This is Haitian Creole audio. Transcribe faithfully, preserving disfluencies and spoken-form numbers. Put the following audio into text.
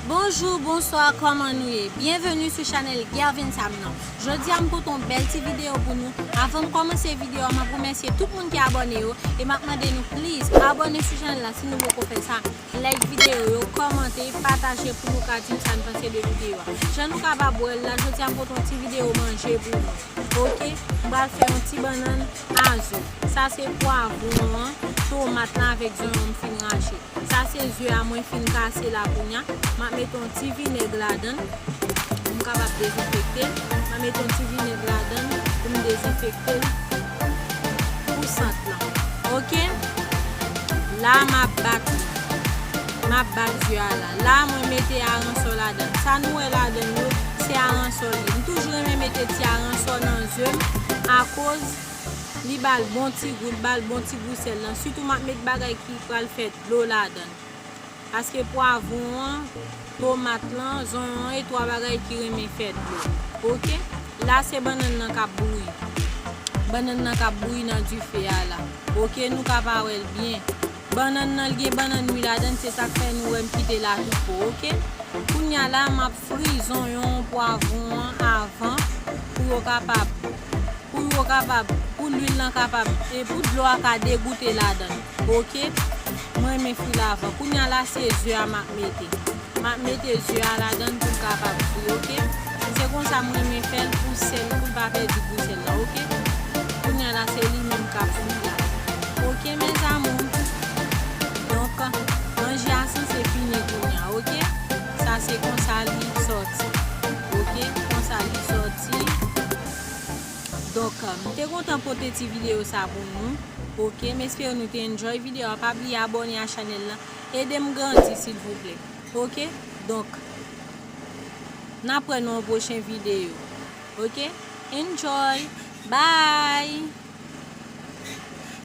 Bonjou, bonswa, kòman nou ye? Byenveni sou chanèl Gervin Sam nan. Jodi a m pote yon bèl ti videyo pou nou. Avan m kòmanse videyo a, m ap remèsye tout moun ki abòne yo e m ap mande nou please abòne sou chanèl la si nou poko fè sa. Like videyo yo, kòmante, pataje pou nou ka di m sa n panse de videyo a. Jan nou kapab wè l la, jodi a m pote yon ti videyo manje pou nou. Oke, m pral fè yon ti bannann a zo. Sa se pwavwon an, tomat lan avèk zonyon m fin rache. Sa se ze a mwen fin kase la kounya. M ap mete yon ti vinèg ladan l pou m kapab dezenfekte l. M ap mete yon ti vinèg ladan l pou m dezenfekte l pou sant lan. Oke? La m ap bat li. M ap bat ze a la. La mwen mete aransò ladan l. Sa nou wè ladan l yo, se aransò li. M toujou renmen mete ti aransò nan ze m akoz li ba l bon ti gou, li ba l bon ti gou sèl lan. Sitou m ap met bagay ki pral fè dlo ladan l. Paske pwavwon an, tomat lan, zonyon an e twa bagay ki renmen fè dlo. Oke? La se bannann nan k ap bouyi. Bannann nan k ap bouyi nan dife a la. Oke, nou ka pa wè l byen. Bannann nan, l gen bannann mi ladan l, se sa k fè nou wè m kite la tou po, oke? Kounya la, m ap fri zonyon pwavwon an avan pou yo kapab, pou yo kapab, pou lwil lan kapab, e pou dlo a ka degoute ladan l, oke? Mwen renmen fri l avan. Kounya la, se ze a m ap mete. M ap mete ze a ladan l pou l kapab fri, oke? Se konsa m renmen fè l pou sèl, pou l pa pèdi gou sèl la, oke? Kounya la, se li menm k ap fri la. Oke, mes amours? Donk, manje a sanse fini kounya, oke? Sa se konsa li sòti. Oke? Konsa li sòti. Donk, m te kontan pote ti videyo sa pou nou. Oke? M espere nou te enjoy videyo a. Pa bliye abòne a chanèl lan. Ede m grandi, silvouplè. Oke? Donk, n ap wè nan yon pwochen videyo. Oke? Enjoy! Bye!